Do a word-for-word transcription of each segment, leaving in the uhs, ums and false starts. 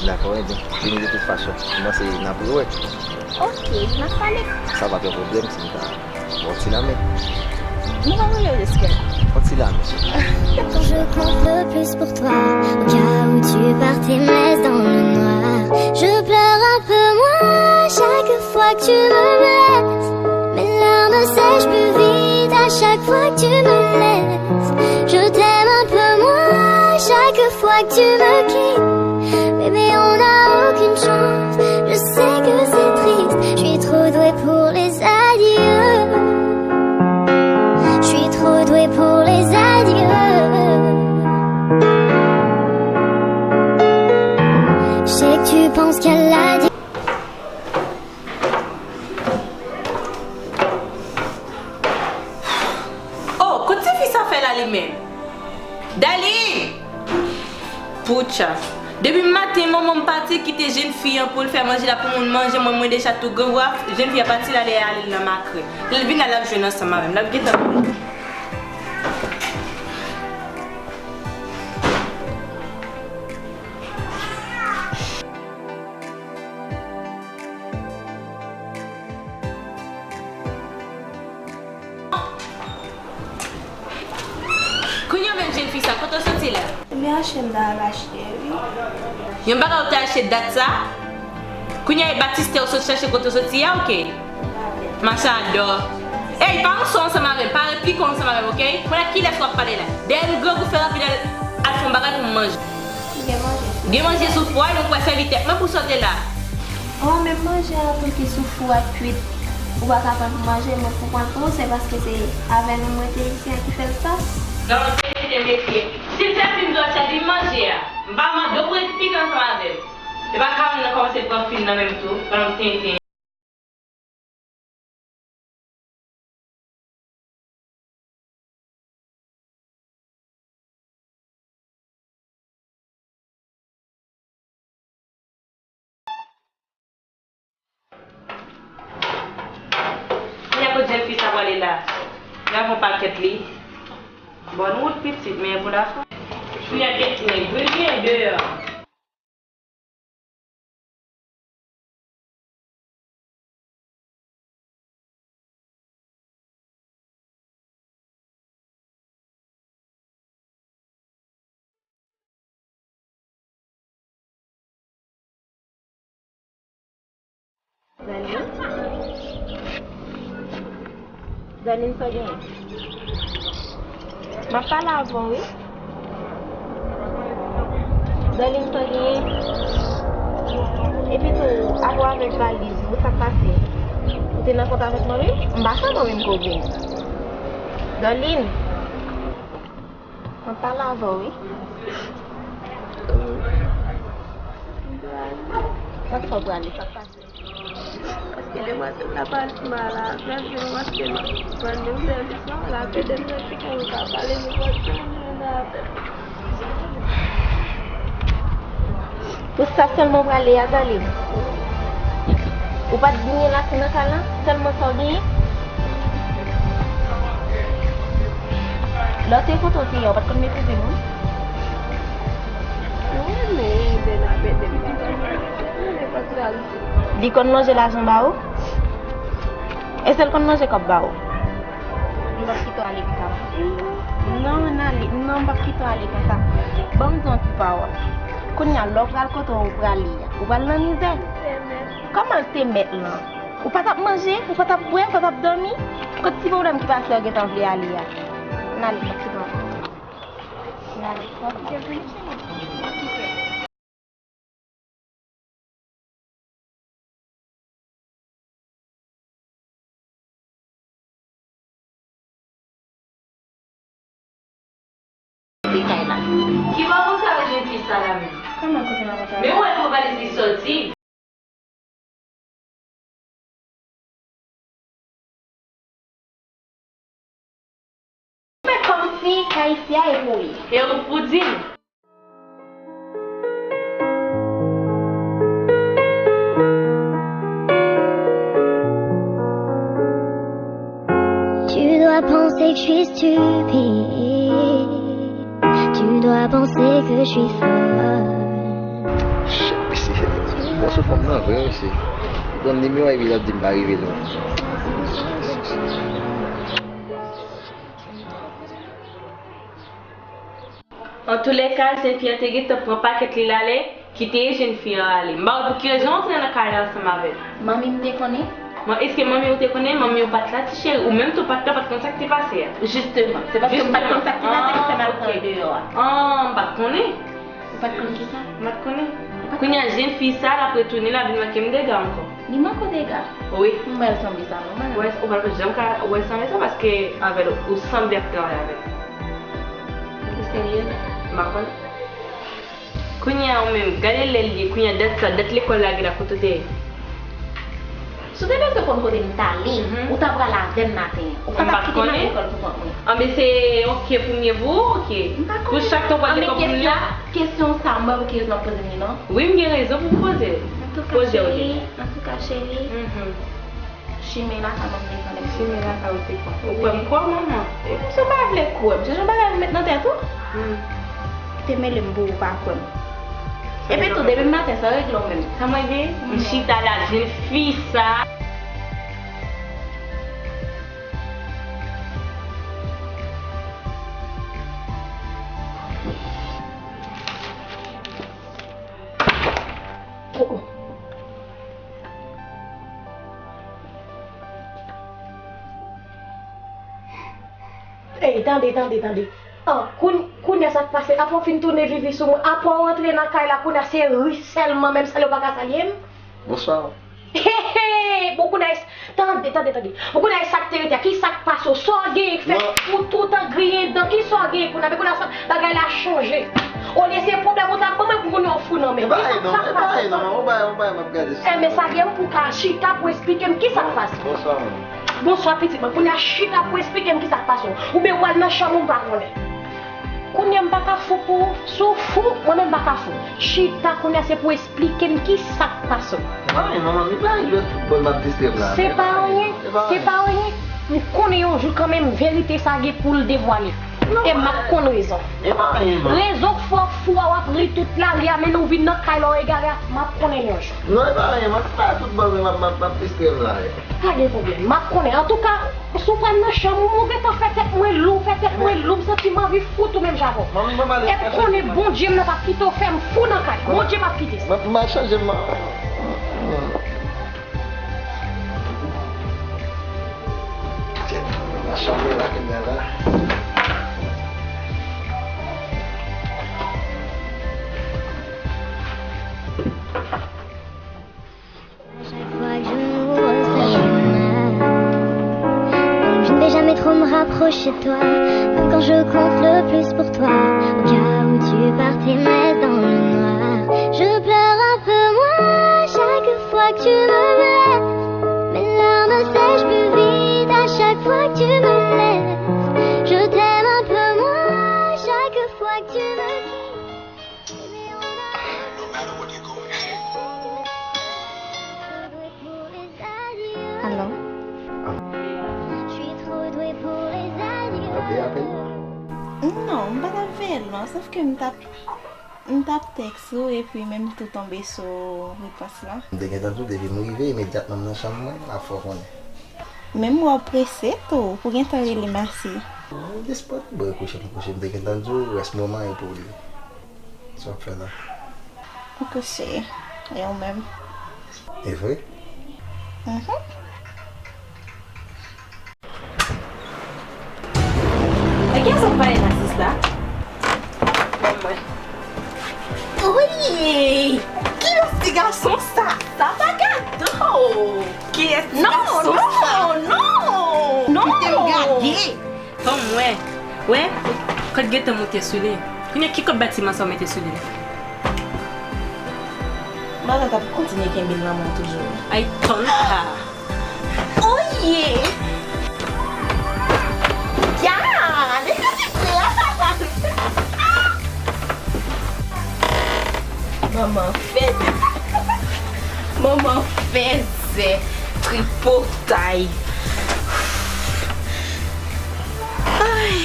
Dakò, ebyen, vini de tout fason. M panse n ap rewè. Ok, n ap pale. Sa pa gen pwoblèm si m ta ba w ti lanmen. Nou pa rele riske. Yon ti lanmen, silvouplè. Quand je compte le plus pour toi, au cas où tu partais, me laisse dans le noir. Je pleure un peu moins chaque fois que tu me blesses. Mes larmes sèchent plus vite à chaque fois que tu me laisses. Je t'aime un peu moins chaque fois que tu me quittes. Bébé, on n'a aucune chance. Je sais que c'est triste. Je suis trop douée pour les adieux. Je suis trop douée pour les adieux. Je sais que tu penses qu'elle l'a dit. Oh, kot ti fi sa fè la li menm? Darline! Poutcha. Depi maten, manman m pati kite jenn fi an pou l fè manje la pou moun manje, mwen, mwen deja tou grangou a, jenn fi a pati l ale, ale l nan makrèl. Lè l vin la, l ap jwenn ansanm avè m. L ap gentan vini. Kounye a menm jenn fi sa, kote w soti la? Ebyen, achte m ta al achte, wi. Yon bagay ou te achte dat sa? Kounye a e batistè ou sot chache kote w soti a, oke? Machann dò. Ey, pa ranse ansanm avè m, pa replike ansanm avè m, oke? Kounye a kilès w ap pale la? Dèyè m grangou fè rapid al, al fè yon bagay pou m manje. Gen manje sou fou. Gen manje sou fou a, nou kwè sèvitè. Mwen pou sa w te la. An, menm manje an tou ki sou fou a kwit. Ou pa ka pran pou manje, mwen pou pran pou ou, se paske se avè nou mwen te isi a ki fè l sa. Nan yon sèvitè mesye. Si l sèvi m dwat sa, di m manje a. M pa mande w pou replike ansanm avè m. E pa ka m nan kòmanse pran fim nan menm tou, pandan m tenten. Kounye a kot jenn fi sa prale la? Li avè yon pakèt li. Bòn wout pitit, men pou lafanmi. Kounye a gen nèg wi, gen deyò. Dani? Dani, sa genyen? M ap pale avè w, wi. Dani, sa genyen? Epi tou, avè w avèk valiz ou, sa k pase? Ou te nan kont avèk manmi m? M pa fè manmi m koze. Dani. Mwen pale avè w, wi. Sa k fè w prale? Sa k pase? Paske demwazèl la pa t mal avè m, se pa paske m ap vann nou sèvis non, l ap ede m nan ki fè m ka pale nenpòt sa m jwenn avè m. Pou sa sèlman w prale a, Darline? Ou pa t genyen lakou nan kay lan? Sèlman sa w genyen? Lè w te kote w te ye a, w pa t konn meprize moun? Mwen renmen ede n ap ede m, li konn lonje lajan ba ou? E se l konn lonje kòb ba ou? M p ap kite w ale konsa. Non, Nali, non, m p ap kite w ale konsa. Ban m di w yon ti pawòl. Kounye a, lè w pral kote w prale a, ou pral nan mizè. Kòman l te mèt lan? Ou pa t ap manje, ou pa t ap bwè, ou pa t ap dòmi. Kot ti pwoblèm ki pase w gentan vle ale a? Nali, m p ap kite w ale. Nali, m p ap kite w ale. Ki bagay sa, jenn fi sa la menm? Kòman kote nan konsa? Men wè nan valiz li sòti. Fè kòmsi kay isi a e pou li. E ou pou di m. Tu dois penser que je suis stupide. Tu dois penser que je suis folle. Ou sou fòm nan vre, mesye. Ou pran nimewo epi l ap di m pa rive non. Antoulèka, jèn fi an te gentan pran pakèt li l ale, kite jèn fi an ale. M pa wè pou ki rezon w antre nan kay la ansanm avè l. Manmi m te konnen. Bon, èske manmi w te konnen? Manmi w pa t la, ti cheri. Ou menm tou pa t la, pa t konn sa k te pase a. Jisteman. Se paske m pa t konn sa k te pase ki fè m al pran l deyò a. Ah, m pa t konnen. Ou pa t konn kisa? M pa t konnen. Kounye a, jèn fi sa, l ap retounen, l ap vin manke m dega ankò. Li manke w dega? Wi. M wè l sanble sa, non, madanm? Ou wè, ou pa janm ka wè l sanble sa, paske avè l, ou sanble ap travay avè l. Ou serye? M pa konnen. Kounye a, ou menm, gade lè l ye, kounye a, dat sa, dat lekòl la, gen la kote w te ye. Si w te bezwen konn kote m t ale, ou ta pral avè m maten an. Ou pa t ap kite m al lekòl pou kont mwen. Anben, se oke pou m ye pou ou, oke. M pa konnen. Pou chak tan w pral lekòl pou m la. Kesyon sa, m wè ou gen rezon ap poze m li, non. Wi, m gen rezon pou m poze l. Antouka, cheri, antouka, cheri. Chimen lakay mwen m te pran lè m te. Chimen lakay ou te pran. Ou kwè m kwè w, manman? Misye pa vle kwè m. Se yon bagay ou met nan tèt ou? Te mele m pou ou pa kwè m. Epi tou, depi maten, sa w regle w menm? Sa mwen gen? M chita la, jèn fi sa. Ey, tande, tande, tande. An, koun-, kounye a sa k pase? Apa w fin tounen vivi sou mwen? Apa w rantre nan kay la kounye a se ri sèlman, menm salye w pa ka salye m? Bonswa. He, he, bon, kounye a, tande, tande, tande. Bon, kounye a, sa k te rete a, ki sa k pase w? Sa w genyen k fè ou toutan griyen dan? Ki sa w genyen kounye a? Men kounye a, sa, bagay la chanje. Olye se pwoblèm ou t ap ban mwen pou kounye a w fou nan men. Ki sa k pase? Enben, sa gen pou w ka chita pou w esplike m ki sa k pase. Bonswa, manman. Bonswa, pitit mwen. Kounye a, chita pou w esplike m ki sa k pase w. Oubyen w al nan chanm ou, m pa konnen. Kounye a, m pa ka fou pou ou. Si w fou, mwen menm m pa ka fou. Chita kounye a, se pou w esplike m ki sa k pase w. Pa anyen, manman, li pa anyen, jwèt foutbòl m ap distrè m la. Se pa anyen, se pa anyen. M konnen yon jou kanmenm verite sa gen pou l devwale. E m ap konn rezon. E pa anyen, manman. Rezon k fè w fou a, w ap ri tout lari a, men lè w vin nan kay la w egare a, m ap konnen l yon jou. Non, e pa anyen, manman, se pa foutbòl m ap, m ap, m ap distrè m la. Pa gen pwoblèm, m ap konnen. Antouka, si w pral nan chanm ou, ou gentan fè tèt mwen lou, fè tèt mwen lou, m santi m anvi fout ou menm jan avè w. Manman, m ap ale. E m konnen Bondye m nan p ap kite w fè m fou nan kay. Bondye p ap kite sa. M ap, m ap chanje, manman. Tèt, m ap chanje la, kounye a la. À chaque fois que je m'ouvre, ça fait mal. Donc je ne vais jamais trop me rapprocher de toi. Même quand je compte le plus pour toi, au cas où tu partais me laisses dans le noir. Je pleure un peu moins chaque fois que tu me blesses. Mes larmes sèchent plus vite à chaque fois que tu me laisses. Je t'aime un peu moins chaque fois que tu me quittes. Alo? Alo. Non, m pa t ap veye l non, sòf ke m t ap, m t ap tèks ou epi men m tou tonbe sou repons lan. M te gentan di w depi m rive, imedyatman m nan chanm mwen, m ap fè w konnen. Men m wè w prese tou, pou gentan rele m ase. Dis pa t bò kouche m kouche, m te gentan di w rès moman e pou li. Sa w ap fè la? M kouche. E ou menm? E vre? Mhm. E kiyès ap pale nan sis la? Ban mwen. Wi! Kiyès ti gason sa? Sa pa gado! Kiyès ti gason sa? Non, non, non, non! Kite m gade! Ban m wè. Wè? Kòd gentan monte sou li. Kounye a ki kòb batiman sa w mete sou li la? Madan t ap kontinye kenbe l nan men w toujou. Ay, tonton. Oye! Ya! Li fè ti kri a, papa! Manman fèzè. Manman fèzè. Tripotay. Ay.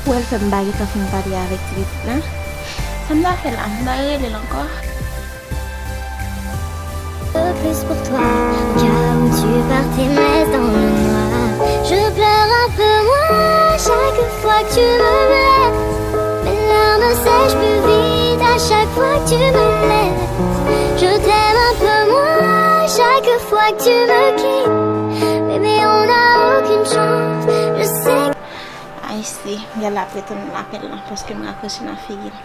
Ou wè l fè m pa gentan fin pale avèk ti pitit lan. Sa m ta fè la? M ta rele l ankò? Le plus pour toi, au cas où tu partirais dans le noir. Je pleure un peu moins chaque fois que tu me blesses. Mes larmes sèchent plus vite à chaque fois que tu me laisses. Je t'aime un peu moins chaque fois que tu me quittes. Bébé, on n'a aucune chance. Je sais que... Ayisyen, gèl ap retounen apèl lan paske m rakwoche nan figi l.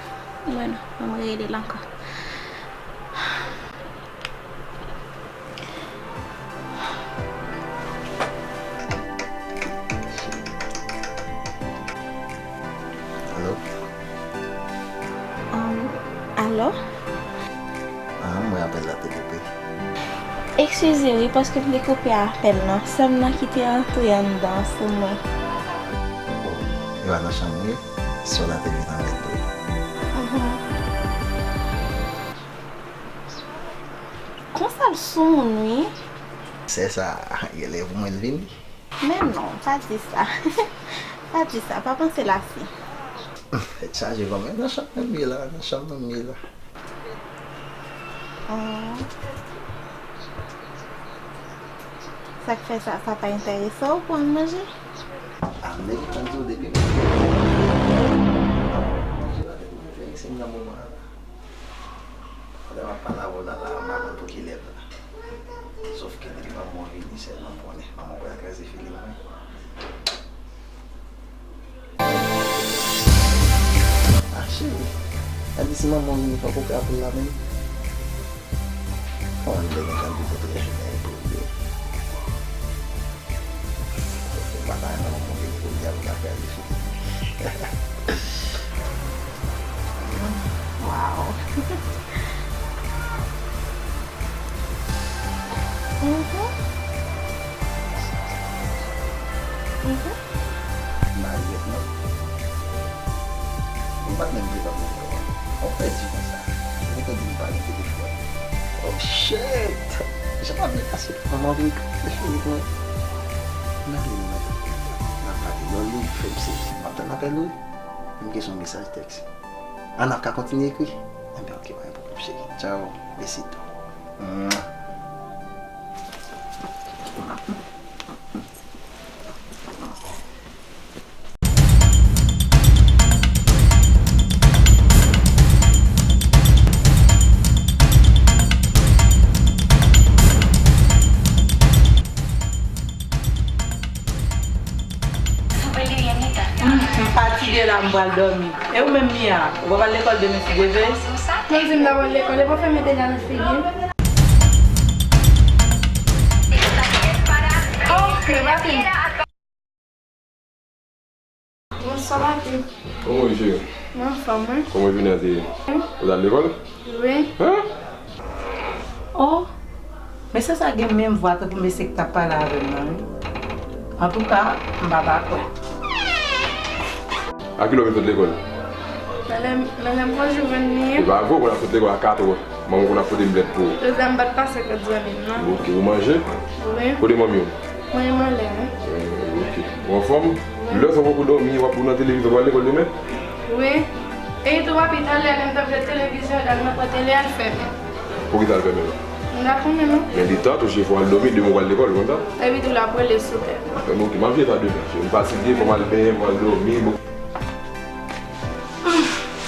Mwen non, ban m rele l ankò. Alo? Um, alo? Ah, m wè apèl la te koupe. Eskize wi, paske m te koupe apèl lan. Sè m nan ki te antre anndan sou mwen. Oh, li pa nan chanm li? Sè w la te vin anlè do. Mhm. Konsa l sou moun wi. Sè sa, genlè pou mwen l vini. Men non, pa di sa. Pa di sa, pa panse l ase. Tèt chaje kòmè, nan chanm nan m ye la, nan chanm nan m ye la. Hmm. Sa k fè sa, sa pa enterese w pou ann manje? A, m te gentan di w depi m manje la depi m enterese m nan moman an la. Pandan m ap pale avè w la, la, m pa konn pou kilè m la. Sòf ke depi manman w vini, sèlman m konnen. Manman w pral kraze figi m, wi. Ah, cheri, gade si manman w vini fè koke apèl la menm. Kòman m te gentan di w pou telefòn nan e pou l ye? Mwen pa ta renmen manman w vini pou l di a pou l ta kraze figi m. Wow. Mhm. Mhm. M pa regrèt non. M pa t menm regrèt non. On pèdi konsa. Ou gentan di m pa gen telefòn. Oh shit! Jan m ap byen pase manman vin kraze figi mwen. M ale mwen. M ap pale lò li fè m sezi. M ap tann apèl ou wi. M gen sou mesaj tèks. Ann ap ka kontinye ekri? Enben, ok, pa gen pwoblèm, cheri. Tchao. Besito. Mwa. M fatige la, m pral dòmi. E ou menm, Mia? Ou pa pral lekòl demen, si Dye vle? Mwen di m ta pral lekòl, e pa fè mete la nan figi m. Ok, papi. Bonswa, papi. Kòman w ye, cheri? Mwen anfòm, wi. Kòman jounen an te ye? Wi. Ou t al lekòl? Wi. Hein? Oh, mesye sa gen menm vwa tankou mesye ki t ap pale avè m nan, wi. Antouka, m pa ta kwè. A kilè w vin sot lekòl? Nan lè, nan lè m konn jou vin li. E pa vre, w konn ap sot lekòl a katrè. Manman w konn ap pote m lèt pou ou. Jodi a m pa t pase kot zanmi m nan. Ok, ou manje? Wi. Kote manmi w? Mwen, m anlè, wi. Eh, ok. Ou anfòm? Wi. Lè sa w poko dòmi, w ap nan televizyon, w al lekòl demen? Wi. E tou, papi, talè, lè m t ap gad televizyon, l al nan pran tele, al fèmen. Poukisa l fèmen l? M pa konnen, non. Men li tan tou, cheri, fò w al dòmi, demen w pral lekòl, ou konn sa? Epi tou, l ap rele sou tèt mwen. Anfèm, ok, m ap jere sa demen, cheri. M fatige, fò m al benyen, fò m al dòmi.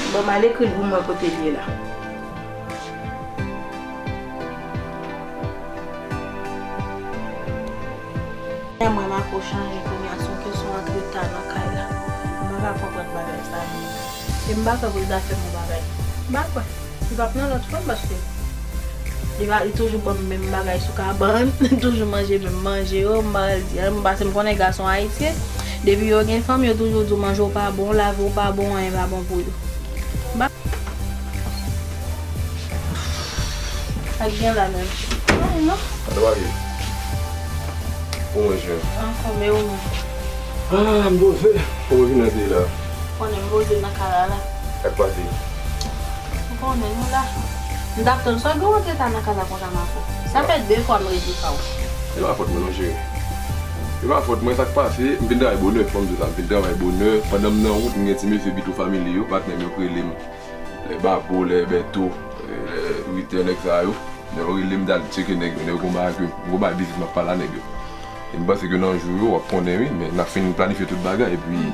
Bon, m al ekri l pou m wè kote l ye la. Mwen, Marco chanje kounye a, se yon kesyon antre ta nan kay la. Mwen pa konprann bagay sa menm. E m pa kwè pou l ta fè m yon bagay. M pa kwè. Li p ap nan lòt fanm paske li pa, li toujou ban m menm bagay sou kabann, li toujou manje menm manje yo, m pa pral di anyen, paske m konnen gason ayisyen, depi yo gen fanm, yo toujou di w manje w pa bon, lave w pa bon, anyen pa bon pou yo. M pa Sa k gen la menm? Anyen non. Sa w ap ye? Ou mwen jwenn? Anfòm, e ou menm? Ah, m poze. Ou mwen vin nan peyi la? Konnen m poze nan kay la la. Sa k pase? Ou konnen nou la. M t ap tann sa w gen w antre ta nan kay la konsa, Marco. Sa fè de fwa m redi sa w. Se pa fòt mwen non, cheri. E pa fòt mwen, sa k pase, m vin travay bonè, fò m di w sa, m vin travay bonè. Pandan m nan wout, m gen ti mesye Bitou Family yo, patnè m yo k rele m. Lè Babo, lè Bèto, lè Rite, nèg sa yo. Lè yo rele m, m t al tcheke nèg yo, nèg yo gon bagay ke, gon bagay biznis m ap pale a nèg yo. E m panse ke nan jou yo, w ap konnen wi, men n ap fin planifye tout bagay, epi,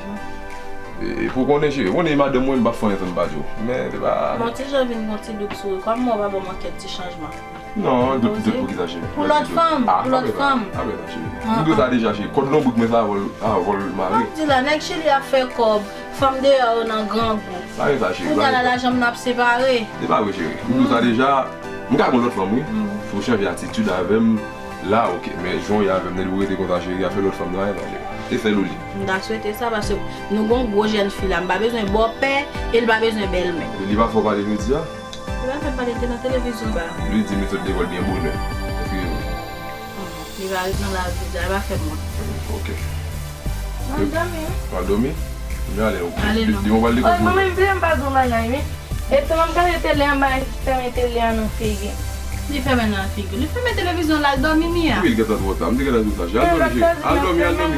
e, pou w konnen, cheri, w konnen madanm mwen, m p ap fè anyen san m pa di w. Men se pa. Bon, ti jan vin gon ti dout sou ou, kòm mwen w pa ban m kèk ti chanjman. Non, dout, dout pou kisa, cheri? Pou lòt fanm, pou lòt fanm. Ah, pa vre sa, pa vre sa, cheri. M di w sa deja, cheri. Kòd lonbrik mwen sa avè w, avè w mare. M ap di la, nèg Chili ap fè kòb, fanm deyò yo nan grangou. Pa vre sa, cheri. Kounye a la, lajan m nan ap separe. Se pa vre, cheri. M di w sa deja, m ka gon lòt fanm, wi. Si w chanje atitid avè m, la, oke. Men jan w ye avè m, nèg ou rete konsa, cheri, afè lòt fanm nan, pa vre sa, cheri. Se sèl ou li. M ta swete sa, paske nou gon gwo jèn fi la. M pa bezwen bòpè, e l pa bezwen bèlmè. Li pa fè w pale jodi a? Li pa fè m pale, li te nan televizyon ba. Li di m li sot lekòl byen bonè. Èske se vre? Li pa ret nan lavi, li pa fè mwen. Ok. M ap dòmi, wi. W ap dòmi? Men ale, ok. Ale non. Depi w pral lekòl. Oy, manman, m vle m pa di w bagay, wi. E tan m ap gade tele an, m bay fèmen tele an nan figi. Li fèmen nan figi. Li fèmen televizyon l al dòmi, Mia. Wi, li gentan twò ta. M te gentan di w sa. Al dòmi, cheri. Al dòmi, al dòmi.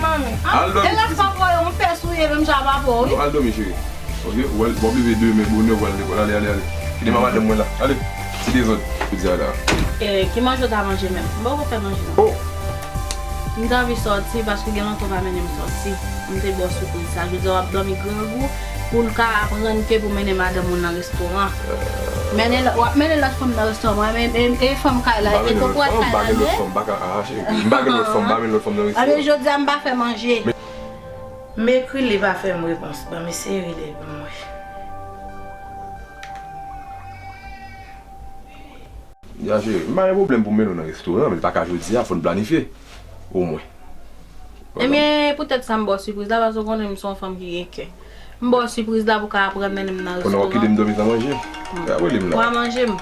Al dòmi. E lòt fwa pou yon pè sou ye, menm jan pa pou, wi. Non, al dòmi, cheri. Ok, w ap leve demen bonè, w al lekòl. Ale, ale, ale. Kite m a madanm mwen la. Ale. Ti dezòd, jodi a la. Eh, ki manje w ta manje menm? M poko fè manje non. Oh! M te anvi sòti paske gen lontan w pa mennen m sòti. M te ba w sipriz sa. Jodi a w ap dòmi grangou pou l ka aprann ke pou mennen madanm ou nan restoran. Mennen, w ap mennen lòt fanm nan restoran. E, e, e fanm kay la, e konprann kay la ye. M pa gen lòt fanm, m pa gen lòt fanm nan restoran. Anben, jodi a m pa fè manje. M ekri li pa fè m repons. Ban m eseye rele l pou m wè. Ya cheri, m pa gen pwoblèm pou m mennen w nan restoran, men li pa ka jodi a, fò n planifye. Omwen. Ebyen, poutèt sa m ba w sipriz la, paske w konnen m se yon fanm ki gen kè. M ba w sipriz la pou w ka aprann mennen m nan restoran. Konnen w ap kite m dòmi san manje? Rele m la. W a manje m.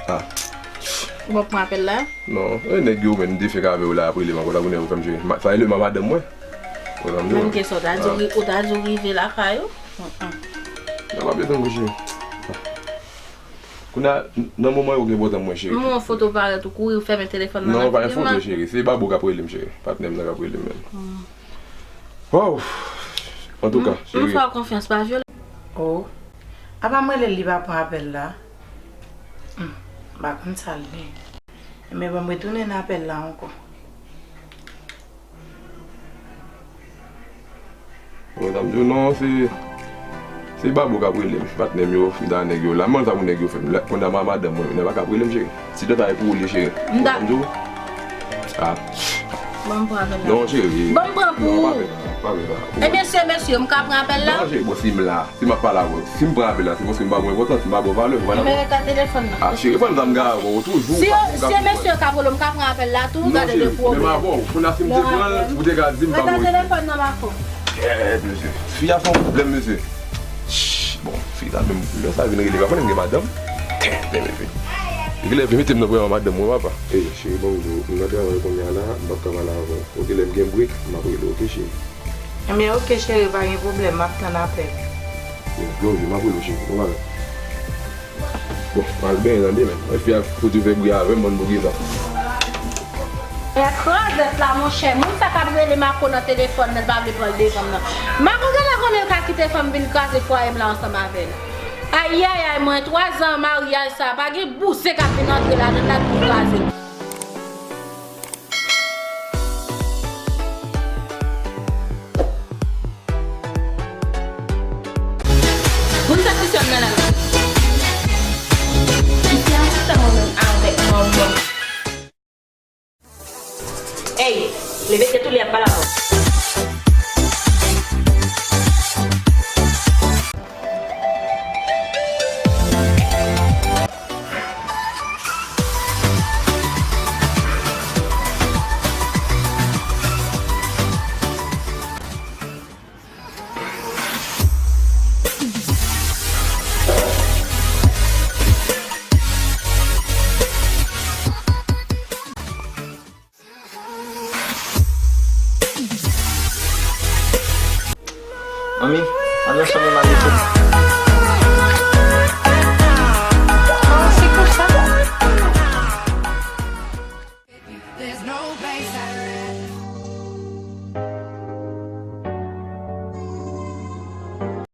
Ah. Ou p ap pran apèl la? Non, e nèg yo menm, m te fenk avè w la, ap rele m ankò, sa pou nèg yo fè m jere. Sa rele m a madanm mwen. Menm kesyon, w ta di w ri-, ou ta di w rive lakay ou? Nan pa bezwen mwen, cheri. Kounye a, nan moman yo gen enpòtan mwen, cheri. M wè yon foto parèt ou kouri, ou fèmen telefòn nan. Non, pa gen foto, cheri. Se Babo k ap rele m, cheri. Patnè m nan k ap rele m menm. Waw! Antouka, cheri. M fè w konfyans, pa vyole. Oh. Apa m rele l, li pa pran apèl la? Hmm, m pa konn sa l ye. Men ban m retounen nan apèl la ankò. Mwen t ap di w non, se, se Babo k ap rele m, patnè m yo, m ta nèg yo la. M pa konn sa pou nèg yo fè m. Kounye a madanm mwen, nèg pa ka ap rele m, cheri. Si dòt a e pou ou li, cheri. M ta. Mwen t ap di w. Ah. Ban m pran apèl la. Non, cheri. Ban m pran pou ou. Non, pa fè sa, pa fè sa. Ebyen, se mesye, m ka pran apèl la? Non, cheri, bon, si m la. Si m ap pale avè w, si m pran apèl la, se paske m ba w enpòtans, m ba w valè, ou pa dakò? Nimewo telefòn nan. Ah, cheri, ban m zanm gade avè w toujou. Si yo, si mesye yo ka vole, m ka pran apèl la tou, gade de pwoblèm. Non, cheri, menm avè w, kounye a si m te pran l, ou te ka di m pa bon. Mete telefòn nan bak ou. Kèt, mesye. Fi a se yon pwoblèm, mesye. Bon, fi la menm, lè sa vin rele, pa konnen m gen madanm. Tenten, mesye. Li leve, mete m nan pwoblèm a madanm mwen, papa. Ey, cheri, ban m di w, m nan travay kounye a la, m p ap ka pale avè w. Oke, lè m gen break, m ap rele w, oke, cheri? Ebyen, oke, cheri, pa gen pwoblèm, m ap tann apèl. Love you, m ap rele w, cheri. Bon, bagay. Bon, al benyen tande, men. Epi a fouti fè bri avè m, bann bougeza. E krazèt la, monchè. Moun sa k ap rele Mako nan telefòn nan, l pa vle pran l devan m nan. Mako genlè konnen l ka kite fanm vin kraze fwaye m la ansanm avè l. Ayayay, mwen, twa zan maryaj sa, pa gen bouzen k ap vin antre ladan l la pou kraze. Moun sa ki sèm nan la. Isi a se sèm mwen menm avèk manman. Ey, leve tèt ou, li ap pale avè w. Manmi, ann ansanm nan mache sot.